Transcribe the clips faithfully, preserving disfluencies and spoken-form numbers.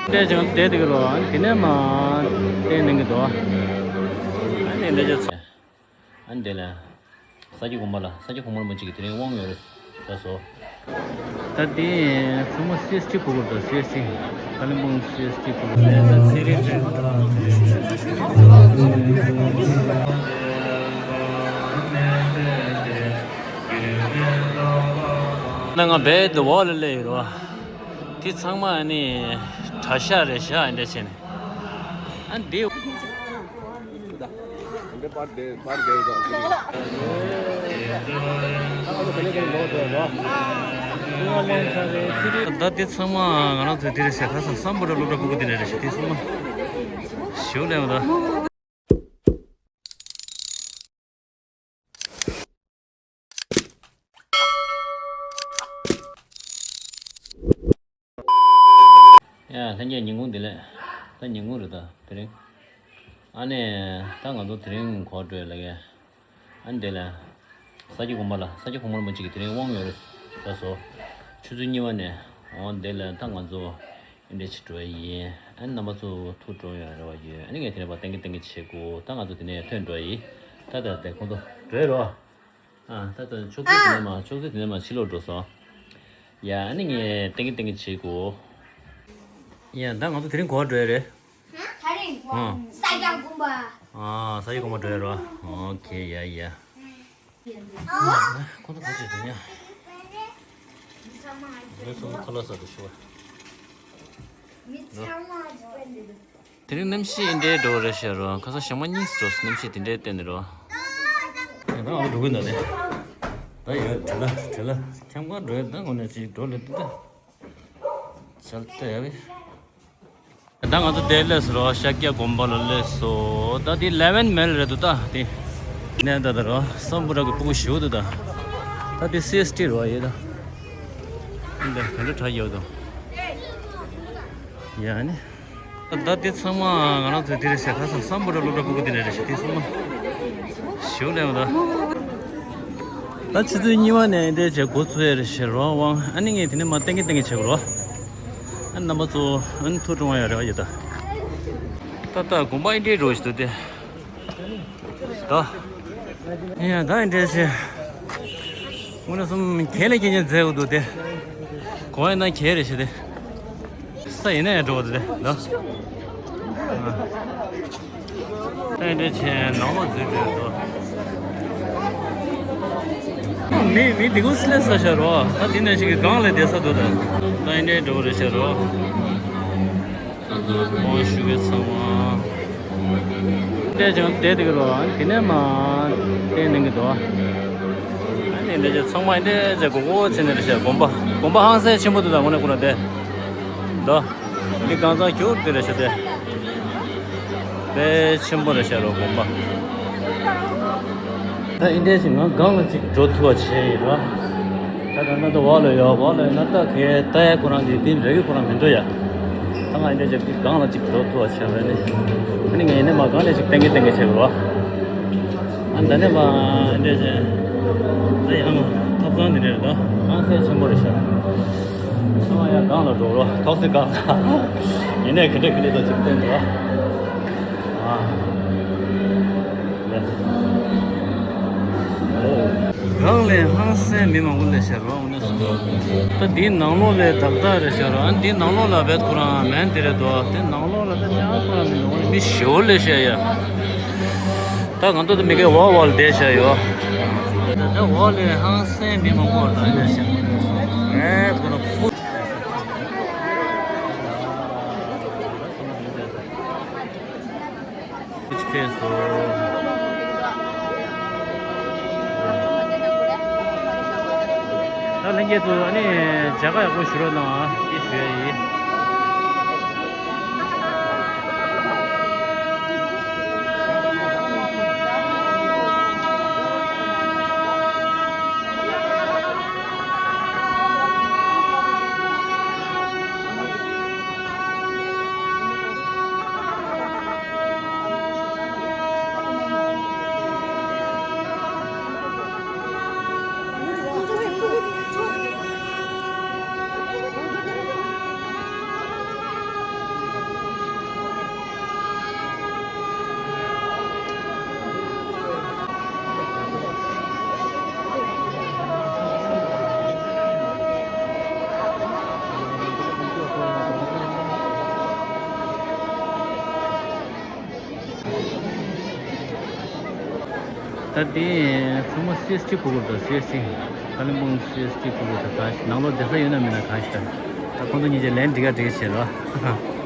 བལྟས་ཀྱང་བསྡད་དེ་གི་རོ། ཨ་ནི་དེ་ནས་མ་བསྟན་གནང་གི་འདུག་ཨ་ནི་འདི་ཚོ། ཨ་ནི་དེ་ལ། ས་སྐྱ་དགོན་པ་ལ། ས་སྐྱ་གོང་མ་རིན་པོ་ཆེ་གི་དེ་རིང་དབང་ཡོད་རེད་ད་སོ། ད་དེ་ཚང་མ་སི་ཨེས་ཊི་ཕྲུ་གུ་རེད། སི་ཨེས་ཊི། ཀ་ལིམ་པོང་སི་ཨེས་ཊི་ཕྲུ་གུ་རེད། ན་ང་བས་དེ་འོག་ལ་སླེབས་ཡོད་རེད་བ། དེ་ཚང་མ་ཨ་ནི་གྲྭ་ཤག་རེད་ཤག་ཨ་འདྲ་བྱས་ནས། ཨ་འདི། ད་དེ་ཚང་མ་ང་རང་ཚོའི་དེ་རེད་ཤག་ཁ་སང་སམ་བྷོ་ཊ་སློབ་གྲྭ་ཕྲུ་གུ་དེ་འདྲ་རེད་ཤག་དེ་ཚང་མ་ཞུ་ལེ་མ་ད། ཡ། ལྷན་རྒྱས་ཉིན་གུང་བདེ་ལེགས། ད་ཉིན་གུང་རེད་ད་དེ་རིང་། ཨ་ནི། ད་ང་ཚོ་དེ་རིང་ག་པར་འགྲོ་ཡ་ལབ་ཀྱི། ཨ་ནི་དེ་ལ། ས་སྐྱ་དགོན་པ་ལ། ས་སྐྱ་གོང་མ་རིན་པོ་ཆེ་གི་དེ་རིང་དབང་ཡོད་རེད་ད་སོ། ཆུ་ཚོད་གཉིས་པ་ནས། འོ་དེ་ལ་ད་ང་ཚོ་ཨེ་འདྲ་ཅིག་འགྲོ་ཡ་ཡིན། ཨ་ནི་རྣམ་པ་ཚོ་ཐུགས་སྤྲོ་ཡོང་རེ་བ་ཡོད། ཨ་ནི་ངས་དེ་ནས་ཕར་ཏན་ཏན་ཏན་ཏན་བྱེད་དགོས། ད་ང་ཚོ་དེ་ནས་ཐོན་འགྲོ་ཡ་ཡིན། ད་ད་དེ་ཁོང་ཚོ་འགྲོ་ཡ་རོ། ཨ། ད་ལྟ་ཕྱོགས་བསྒྲིགས་དེ་ནས་མ། ཕྱོགས་བསྒྲིགས་དེ་ནས་མ་ཕྱི་ལོགས་འགྲོ་སོང་། ཡ། ཨ་ནི་ངས་ཏན་ཏན་ཏན་བྱེད་དགོས། ཡ། ད་ང་ཚོ་དེ་རིང་ག་པར་འགྲོ་ཡ་རེད། དེ་རིང་ཨ། ས་སྐྱ་དགོན་པ། ཨ། ས་སྐྱ་དགོན་པ་འགྲོ་ཡ་རེད། ཨོ་ཁེ། ཡ་ཡ། ཁོ་ཚོ་ག་ཚོད་འགྲོ་ཡ། འགྲོ་སོང་། ཁ་ལག་ཟ་དུ་ཤོག། མི་ཚང་མ། དེ་རིང་གནམ་གཤིས་འདི་འདྲ་འགྲོ་རེད་ཤག་རོ། ཁ་སང་ཞག་མ་གཉིས་འགྲོ་སོང་། གནམ་གཤིས་དེ་འདྲའི་སྟེང་ནས་རོ། ཡ། ད་ང་འགྲོ་གི་འདུག་ནས། ད་ཡོད་བྲེལ་ལ་བྲེལ་ལ། ཁྱམས་ཁར་འགྲོ་ཡ། ད་ངོ་ནས་ཅིག་འགྲོ་ལེ་འདུག་ད། བྱ་ལྟ་ཡ་བས། ད་ང་ཚོ་དེ་སླེབས་སོང་རོ། ཤཱཀྱ་དགོན་པ་ལ་སླེབས་སོང་། ད་དེ་ལེ་ཝན་མེལ་རེད་འདུག་ད་དེ། ནས་ད་ད་རོ། སམ་བྷོ་ཊ་གི་ཕྲུ་གུ་ཞེ་པོ་འདུག་ད། ད་དེ་སི་ཨེས་ཊི་རོ་ཡེ་ད། འདི་ག་འདྲ་གྲ་ཡོད་དོ། ཡ་ནི། ད་དེ་ཚང་མ་ང་རང་ཚོའི་དེ་རེད་ཤག་ཁ་སང་སམ་བྷོ་ཊ་སློབ་གྲྭ་ཕྲུ་གུ་དེ་འདྲ་རེད་ཤག་དེ་ཚང་མ་ཞུ་ལེ་མ་ད། ད་ཆུ་ཚོད་གཉིས་པ་ནས་འདི་བྱས་འགོ་ཚུགས་ཡ་རེད་ཤག་རོ། དབང་ཨ་ནི་ངས་དེ་ནས་མ་ཏན་ཏན་ཏན་ཏན་བྱེད་དགོས་རོ། ཨ་ནི་རྣམ་པ་ཚོ་ཨ་ནི་ཐུགས་སྤྲོ་བ་ཡོད་རེ་བ་ཡོད་ད། ད་ལྟ་དགོན་པ་འདི་འདྲའི་འགྲོ་བཞིན་འདུག་སྟེ། ད། ཡ། ད་འདྲ་བྱས། དངོས་གནས་སོང་ཁྱེད་ལ་ཁྱེད་ཉིད་མཛད་དགོས་འདུག་སྟེ། གོ་ཡ་ན་ཁྱེད་རེད་ཤག་སྟེ། ས་ཡིན་ན་ཡང་འགྲོ་བ་དེ་རེད་ད། ད་འདྲ་བྱས་ནང་ལོགས་འཛུལ་འགྲོ་འདུག་མི་མི་དེ་ཀུན་སླེབས་ས་ཤག་རོ། ད་དེ་ནས་ཞིག་གི་སྒང་ལ་བསྡད་ས་འདུག་ད། ད་འདྲ་འགྲོ་བ་རེད་ཤག་རོ། དབང་ཞུ་མཁན་ཚང་མ། བལྟས་ཀྱང་བསྡད་དེ་གི་རོ། དེ་ནས་མ་བསྟན་གནང་གི་འདུག་ཨ་ནི་འདྲ་བྱས་ཚང་མ་འདྲ་བྱས་གོ་གོ་བྱས་ནས་རེད་ཤག་དགོན་པ། དགོན་པ་ཧང་སང་ཆེན་པོ་འདུག་ད་དངོས་གནས་ཁོ་རང་དེ། འདུག་འདི་གང་ཚང་གྱུར་དེ་རེད་ཤག་དེ། དཔེ་ཆེན་པོ་རེད་ཤག་རོ་དགོན་པ། ད་འདི་འདྲ་ཞིག་ང་སྒང་ལ་ཅིག་འགྲོ་ཐུབ་པ་བྱས་ཡིན་ར། ད་ད་ན་ད་འོག་ལ་ཡོད། འོག་ལ་ཡོད་ན་ད་གས་ད་ཡ་ཁོ་རང་གི་དེ་རེ་གི་ཁོ་རང་མི་འགྲོ་ཡ། ད་ང་འདི་འདྲ་ཅིག་སྒང་ལ་ཅིག་འགྲོ་ཐུབ་པ་བྱས་ར་ནི། ཨ་ནི་ངས་ནི་མ་སྒང་ལ་ཅིག་ཏན་གི་ཏན་གི་བྱས་ར། ཨ་ད་ནི་མ་འདི་འདྲ་ཅིག་ད་ཡང་ཐབ་ཚང་འདི་འདྲ་རེད་ད། ཧང་སང་ཆེན་པོ་རེད་ཤག་ད་ང་ཡ་སྒང་ལ་འགྲོ་ར། ཐོག་སེ་སྒང་ལ་ཡིན་ནས་ག་འདྲ་ག་འདྲ་ད་ཅིག་སྟོན་ར། ཨ། རང་ལས་ཧང་སང་མི་མང་པོ་ལས་ཤར་བ་འོ་ན་སོང་། ད་འདིའི་ནང་ལོགས་ལས་བདག་བདག་རེ་ཤར་བ། ཨ་འདིའི་ནང་ལོགས་ལ་བེད་ཁོ་རང་མེན་དེ་རེད་དོ། དེ་ནང་ལོགས་ལ་ད་ཅང་ཁོ་རང་མི་འདུག་མི་ཞོ་ལས་ཤར་ཡ། ད་གང་ལྟར་ད་མི་གའི་འོག་འོག་ལ་བསྡད་ཤར་ཡོད། ད་འོག་ལས་ཧང་སང་མི་མང་པོ་ད་ལས་ཤར། ཨེ་ཁོ་རང་ཕུ། ཕྱི་ཕྱོགས་སུ། ད་ལྷན་རྒྱས་ཚོ་ཨ་ནི་མཇལ་ཁ་ཡག་པོ་ཞུ་རོགས་གནང་ཨ། ཅེས་ཞུ་ཡ་ཡིན། ད་དེ་ཚང་མ་སི་ཨེས་ཊི་ཕྲུ་གུ་དང་སི་ཨེས་ཊི། ཀ་ལིམ་པོང་སི་ཨེས་ཊི་ཕྲུ་གུ་དང་ག་ནང་ལོགས་བསྡད་ས་ཡོད་ན་མེད་ན་གང་ཞིག་དང་། ད་ཁོང་ཚོ་གཉིས་ཀྱི་ལན་འགྲིག་ག་འགྲིག་བྱེད་རོགས།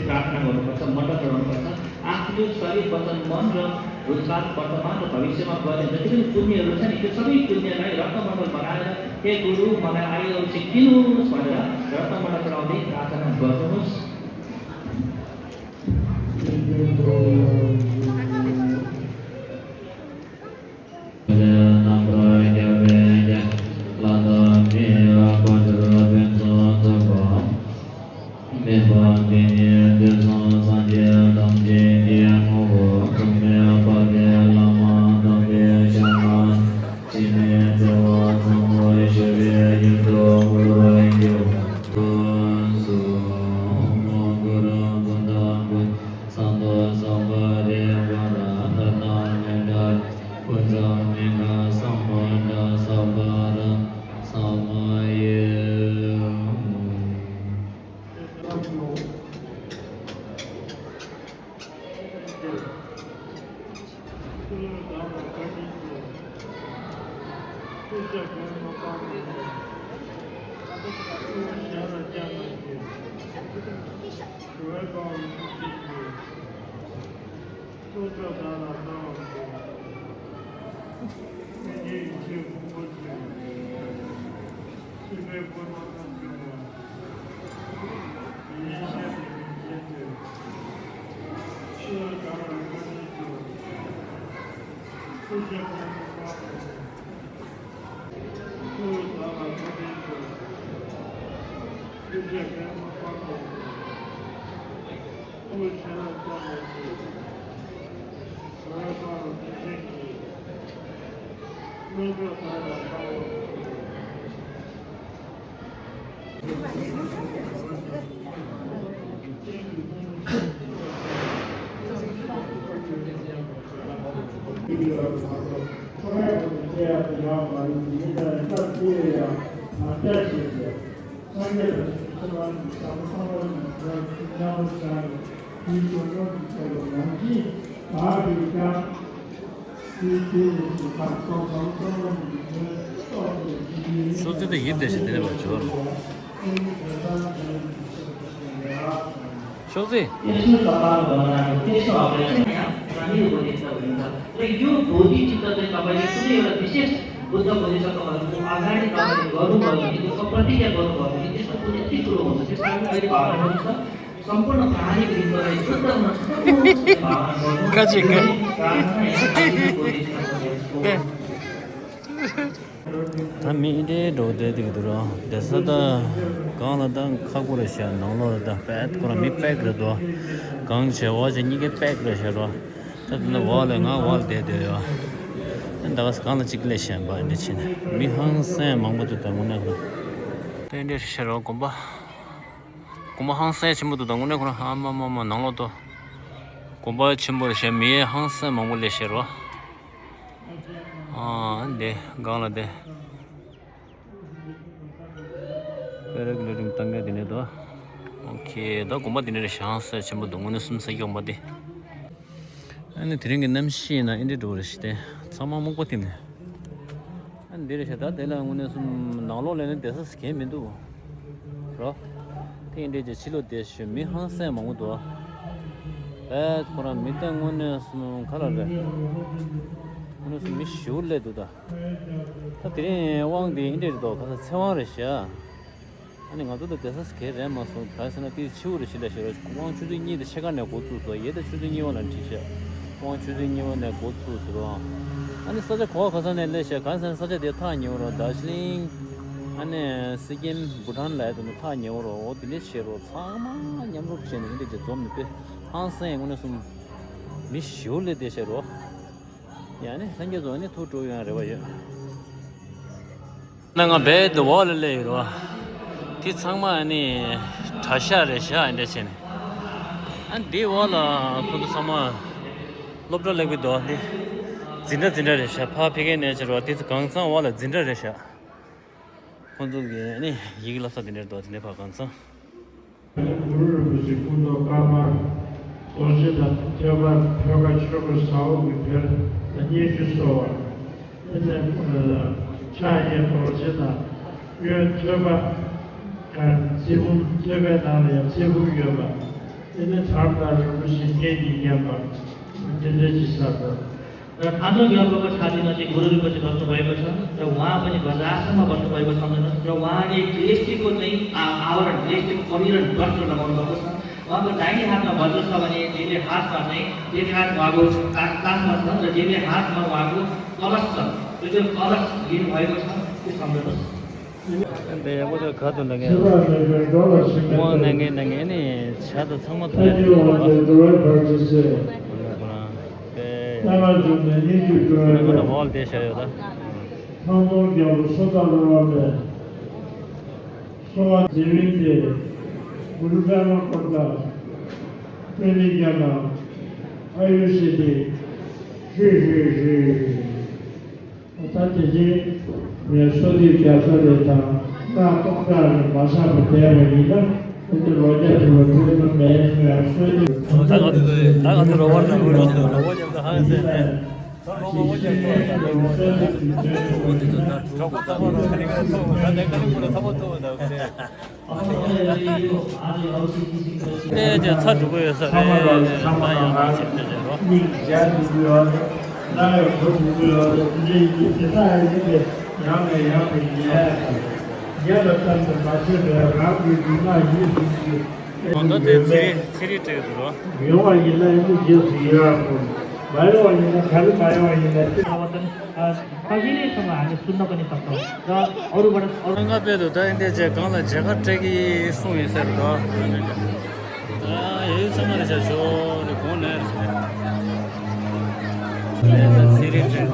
प्रार्थना गर्नुपर्छ, मन्त्र चढाउनुपर्छ। आफ्नो शरीर, वचन, मन र भूतकाल, वर्तमान र भविष्यमा गर्ने जति पनि पुण्यहरू छ नि, त्यो सबै पुण्यलाई रत्नमण्डल बनाएर, "हे गुरु, मलाई आयुर्वेद सिद्धिनुहोस्" भनेर रत्नमण्डल चढाउँदै प्रार्थना गर्नुहोस्। ཤོག་ཙེ་དེ་ཡིབ་བསྡད་ཤིག་དེ་ནས་བར་འབྱོར། ཤོག་ཙེ། यो बोधिचित्त चाहिँ तपाईँले कुनै एउटा विशेष बुद्ध बोधिसत्वहरूको अगाडि तपाईँले गर्नुभयो भने, त्यसको प्रतिज्ञा गर्नुभयो भने, त्यसको पुण्य तीव्र हुन्छ। त्यस कारण अहिले भावना गर्नुहोस्, सम्पूर्ण प्राणीको हितलाई शुद्ध हुन सक्नुहोस् भन्ने भावना गर्नुहोस्। प्रार्थना यहाँ बोधिचित्त। ད་མི་འདྲེ་འགྲོ་བསྡད་འདུག་རོ། བསྡད་ས་ད་གང་ལ་ད་ཁག་པོ་རེད་ཤག། ནང་ལོགས་ལ་ད་པེད་ཁོ་རང་མི་པེག་རེད་དོ། གང་བྱས་འོག་བྱས་གཉིས་ཀ་པེག་རེད་ཤག་རོ། ད་དེ་ནས་འོག་ལ་ང་འོག་ལ་བསྡད་སྡོད་ཡོད། ད་ག་ས་གང་ལ་གཅིག་སླེབས་ཤག་པ་འདི་བྱས་ནས་མི་ཧང་སང་མང་པོ་འདུག་ད་དངོས་གནས་ཁོ་རང་། ད་འདི་འདྲ་ཤག་རོ། དགོན་པ། དགོན་པ་ཧང་སང་ཆེན་པོ་འདུག་ད་དངོས་གནས་ཁོ་རང་ཨ་མ་མ་མ་ནང་ལོགས་དོ། དགོན་པ་ཆེན་པོ་རེད་ཤག། མི་ཧང་སང་མང་པོ་སླེབས་ཤག་རོ། ཨ་འདི་སྒང་ལ་འདི། པེ་ར་གི་ལེ་ཊིང་བཏང་མཁན་དེ་ནས་དོ། ཨོ་ཁེ། ད་དགོན་པ་དེ་ནས་རེད་ཤག། ཧང་སང་ཆེན་པོ་འདུག་དངོས་གནས་སུམ་ས་སྐྱོག་མ་དེ། ཨ་ནི་དེ་རིང་གི་གནམ་གཤིས་ན་ཨེ་འདྲ་འགྲོ་རེད་ཤག་སྟེ། ཚང་མ་སྨུག་པ་བཏིམ་ནས། ཨ་ནི་འདི་རེད་ཤག། ད་དེ་ལ་དངོས་གནས་སུམ་ནང་ལོགས་ལ་ནི་བསྡད་ས་གང་མི་འདུག་རོ། དེ་ཨེ་འདྲ་ཅིག་ཕྱི་ལོགས་བསྡད་ཤག། མི་ཧང་སང་མང་པོ་འདུག་ཨ། ཨེ་ཁོ་རང་མི་ད་དངོས་གནས་སུམ་ག་ལ་རེད། དངོས་གནས་སུམ་མི་ཞེ་པོ་སླེབས་འདུག་ད། ད་དེ་རིང་དབང་དེ་ཨེ་འདྲ་རེད་དོ། ཁ་སང་ཚེ་དབང་རེད་ཤག། ཨ་ནི་ང་ཚོ་ད་བསྡད་ས་གང་རེད་མ་སོང་། ག་རེ་ཟེར་ན་དེ་ཕྱི་པོ་རེད་ཤག་ལབ་ཤག་རོ། དབང་ཆུ་ཚོད་གཉིས་དང་ཕྱེད་ཀ་ནས་འགོ་བཙུགས་སོང་། ཡས་ད་ཆུ་ཚོད་གཉིས་པ་ལ་འགྲིག་ཤག། དབང་ཆུ་ཚོད་གཉིས་པ་ནས་འགོ་བཙུགས་སོང་རོ། ཨ་ནི་ས་ཆ་ག་པ་ག་ས་ནས་སླེབས་ཤག། ག་རེ་ཟེར་ན་ས་ཆ་དེ་ཐག་ཉེ་བོ་རོ། དར་ཇི་ལིང་། ཨ་ནི་སི་ཀིམ་བྷུ་ཊཱན་ལབ་ཡ་དེ་ནི་ཐག་ཉེ་བོ་རོ། འོ་དེ་འདྲ་བྱས་རོ། ཚང་མ་མཉམ་རུབ་བྱས་ནས་ཨེ་འདྲ་ཅིག་འཛོམས་ནས་དཔེ་ཧང་སང་། དངོས་གནས་སུམ་མི་ཞེ་པོ་སླེབས་བསྡད་ཤག་རོ། ཡང་ནི་ལྷན་རྒྱས་ཚོ་ནི་ཐུགས་སྤྲོ་ཡོང་རེ་བ་ཡོད། ན་ང་རྦད་དེ་འོག་ལ་སླེབས་ཡོད་རེད་བ། དེ་ཚང་མ་ཨ་ནི་གྲྭ་ཤག་རེད་ཤག་ཨ་འདྲ་བྱས་ནས། ཨ་འདི་འོག་ལ་ཁོ་ཚོ་ཚང་མ་སློབ་གྲྭ་སླེབས་ཀྱི་འདུག་འདི་འཛིན་གྲྭ་འཛིན་གྲྭ་རེད་ཤག་ཕར་ཕ་གིར་ནས་བྱས་རེད་བ། དེ་ཚོ་གང་ཚང་འོག་ལ་འཛིན་གྲྭ་རེད་ཤག་ཁོ་ཚོ་གི་ཨ་ནི་ཡི་གེ་བསླབ་ས་དེ་འདྲ་རེད་འདུག་དེ་འདྲ་ཕར་གང་ཚང་། གུ་རུ་རིན་པོ་ཆེ་སྐུ་མདོག་དཀར་དམར་རྡོ་རྗེ་དང་ཐོད་པར་ཐོད་ཁ་ཆོས་གོས་ཟ་འོག་གི་དོན་ལ་སྙན་ཞུ་གསོལ་བ། དེ་ནས་ཕྱག་གཡས་རྡོ་རྗེ་དང་གཡོན་ཐོད་པ། ཚེ་བུམ་ཐོད་པའི་ནང་ལ་ཡང་ཚེ་བུམ་ཡོད་པ། དེ་ནས་དར་དང་རིན་པོ་ཆེ་སྙན་གྱིས་བརྒྱན་པ། དེ་འདྲ་ཅིག་ཟེར་དགོས། र खाना गया को छाती ना चाहिँ गुरु रिपोर्ट गर्नु भएको छ। र उहाँ पनि बजारसम्म बस्नुभएको सम्झनु र उहाँले दृष्टिको चाहिँ आ- आवरण दृष्टिको पहिरन वस्त्र लगाउनु भएको छ। उहाँको दाहिने हातमा वज्र छ भने देब्रे हातमा चाहिँ देब्रे हात उहाँको का- काँधमा छ र देब्रे हातमा उहाँको कलश छ। र त्यो कलश लिनुभएको छ, त्यो सम्झनुहोस्। འདི་ཡག་པོ་འདུག་ག་དུ་འདྲ་ངས། དབང་གནང་མཁན་གནང་མཁན་ནི་བྱ་དང་ཚང་མ་ཐོན་ཡོད་པ། ང་ད་འོག་ལ་བསྡད་བཞག་ཡོད་ད། ཐང་སྟོང་རྒྱལ་པོ་སོ་ཐར་རོལ་པ་མེད། གསོལ་བ་འདེབས་རིང་དེ། གུ་རུ་པདྨ་བཀོད་དང་། པཎྜི་ཏ་རྒྱ་ནག་ཨ་ཡུ་ཤི་ཏི། ཧྲི་ཧྲི་ཧྲི། ད་དེ་རྗེས་ངས་གསོལ་འདེབས་རྒྱག་ས་རེད་དང་། སྔགས་སྟོང་ཕྲག་རེ་མ་བསགས་པ་བསྡད་པ་ཡིན་ན། ཨེ་ནི་ལོ་བརྒྱ་ཐུབ་པ་ཐུབ་ཐུབ་མེད། ངས་གསོལ་འདེབས། ད་ང་ཚོ་ད་ང་ཚོ་རོ་བར་དང་རོ་བར་དང་རོ་བར་ཀྱང་ད་ཧང་སེ། ད་རོ་བར་ཀྱང་ཐུབ་པ་ད་རོ་བར་ཀྱང་ཐུབ་པ་ད་གྲོགས་པོ་ཚང་མ་རོ་ཁ་ལིང་ཁ་ལིང་པོ་ལ་ཚང་མ་ཐུབ་པ་ད་ཧང་སེ། དེ་རྗེས་ཚ་འགྲོ་གི་ཡོད་ས་རེད། ད་ཡང་མ་ཟེར་དེ་རེད་རོ། སྙིང་རྗེ་འགྲོ་གི་ཡོད་རེད། ན་ཡང་གོ་འགྲོ་གི་ཡོད་རེད། དེ་འདྲ་ཡིན་དུས་དེ་ལྟ་ཡིན་ཏེ། ཡང་ནས་ཡང་དུ་ཉལ་དང་། ཉལ་ལ་ཙམ་དུ་མ་བྱས་པའི་རང་གི་སྡུག་བསྔལ་ཡིད་བཞིན་གྱི། གང་ལྟར་དེ་ཚེ་རིང་ཚེ་རིང་སྤྲད་འདུག་རོ། ཡོང་བ་ཡིན་ན་ཡིན་དུས་རྗེས་སུ་ཡི་རང་ངོ་། མ་ཡོང་བ་ཡིན་ན་ག་རེ་མ་ཡོང་བ་ཡིན་ན་དེ། पहिले ठाउँमा हामी सुन्न पनि सक्छौँ र अरूबाट अरू। ང་དཔེ་དུ་ད་འདི་རྗེས་གང་ལ་མཇལ་ཁ་སྤྲད་ཀྱི་གསུངས་ཡོད་ཟེར་དོ། ཨ་ཡོད་ཚང་མ་ལ་བྱ་ཆོག་རེ་གོང་ནས་རེད། ཚེ་རིང་སྤྲད།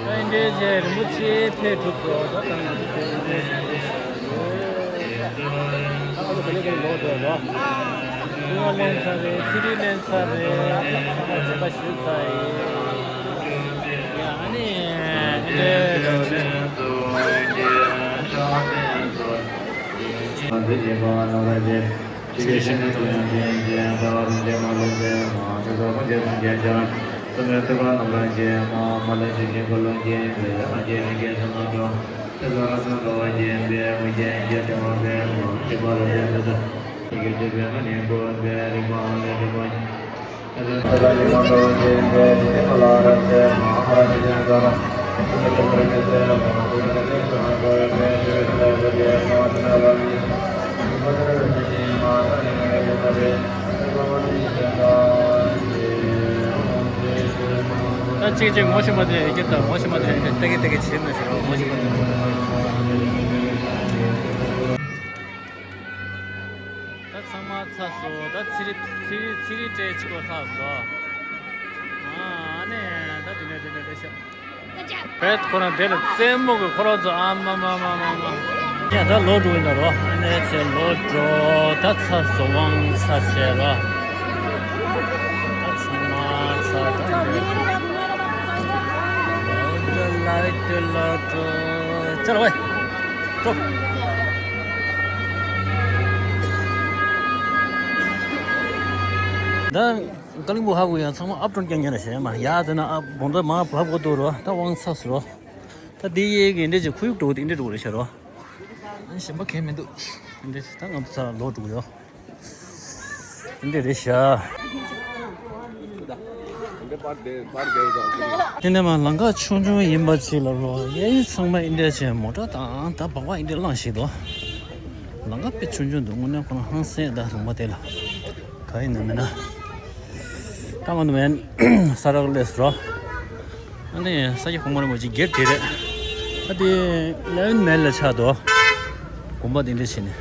ཨ་འདྲས་རྗེ་རིན་པོ་ཆེ་ཕེབས་ཐུབ་སོང་། ད་ང་ཚོ་ཕེབས་རྗེས་ཞིག་ཕེབས་ཤག་ཡོད། ཨ་ཁོ་ཚོ་ག་ལེ་ག་ལེ་ལོག་འགྲོ་རོགས། སྐུ་ངོ་ལེན་ཚར་རེད། ཚེ་རིང་ལེན་ཚར་རེད། ཨ་ཁོ་ཚང་མ་མཇལ་ཁ་ཞུས་ཚར་ཡིན། ཡ་ཨ་ནི་འདི་འདྲས་རེད། ད་གཅིག་གཅིག་ངོ་ཤེས་མ་དེ་ཡི་གེ་དང་ངོ་ཤེས་མ་དེ་ཡི་གེ་ཏེ་གེ་ཏེ་གེ་བྱེད་ན་ཞེས་ངོ་ཤེས་མ་དེ། ད་ཚང་མ་ཚར་སོང་། ད་ཚེ་རིང་ཚེ་རིང་ཚེ་རིང་སྤྲད་ཅིག་གོ་ལྷག་སོང་། ཨ་ནི་ད་དེ་ནས་དེ་ནས་དེ་ཤ། བེད་ཁོ་རང་དེ་ལ་རྩེད་མོ་གི་ཁོ་རང་ཚོ་ཨ་མ་མ་མ་མ་མ། ཡ་ད་ལོག་འགྲོ་ཡིན་ད་རོ། ཨ་ནི་ཚེ་ལོག་འགྲོ། ད་ཚར་སོང་། དབང་ཚར་བྱས་རོ། ད་ཚང་མ་ཚར་ད། ལོག་འགྲོ་ལ་འགྲོ་ལོག་འགྲོ། ཅར་ཝེ། འགྲོ། ད་ཀ་ལིང་པོ་ཧ་གོ་ཡང་ཚང་མ་ཨབ་ཏོན་རྐྱང་རྐྱང་རེད་ཤེས་མ། ཡ་དེ་ན་ཨབ་བོང་ད་མ་ཧ་གོ་དུ་རོ། ད་དབང་ཚར་སོང་རོ། ད་ ད་འདི་གཡས་ཀྱི་འདི་ཅིག་ཁོར་ཡུག་འགྲོ་གི་འདི་འདྲ་འགྲོ་གི་རེད་ཤག་རོ། ཨ་ནི་གཞན་པ་གང་མི་འདུག་འདི་ད་ང་ཚོ་ལོག་འགྲོ་གི་ཡོད། འདི་རེད་ཤག་དེ་ནས་མ་ལམ་ཁ་ཆུང་ཆུང་ཡིན་པ་ཅིག་ལ་རོ། གཡས་གཡོན་ཚང་མ་འདི་འདྲ་ཅིག་མོ་ཊ་དང་ད་སྦག་སྦག་འདི་འདྲ་བསླངས་ཤིག་འདུག་ལམ་ཁ་དཔེ་ཆུང་ཆུང་འདུག་དངོས་གནས་ཁོ་རང་ཧང་སངས་ད་ལུང་པ་དེ་ལ། ག་ཡིན་ན་མིན་ན། ད་ང་ཚོ་མན་ས་རག་སླེབས་སོང་རོ། ཨ་ནི་ས་སྐྱ་གོང་མ་རིན་པོ་ཆེ་གེ་ཊི་དེ་རེད། ཨ་དེ་ལེ་ཝན་མེལ་ལ་ཆགས་འདུག་དགོན་པ་དེ་འདྲ་བྱས་ནས།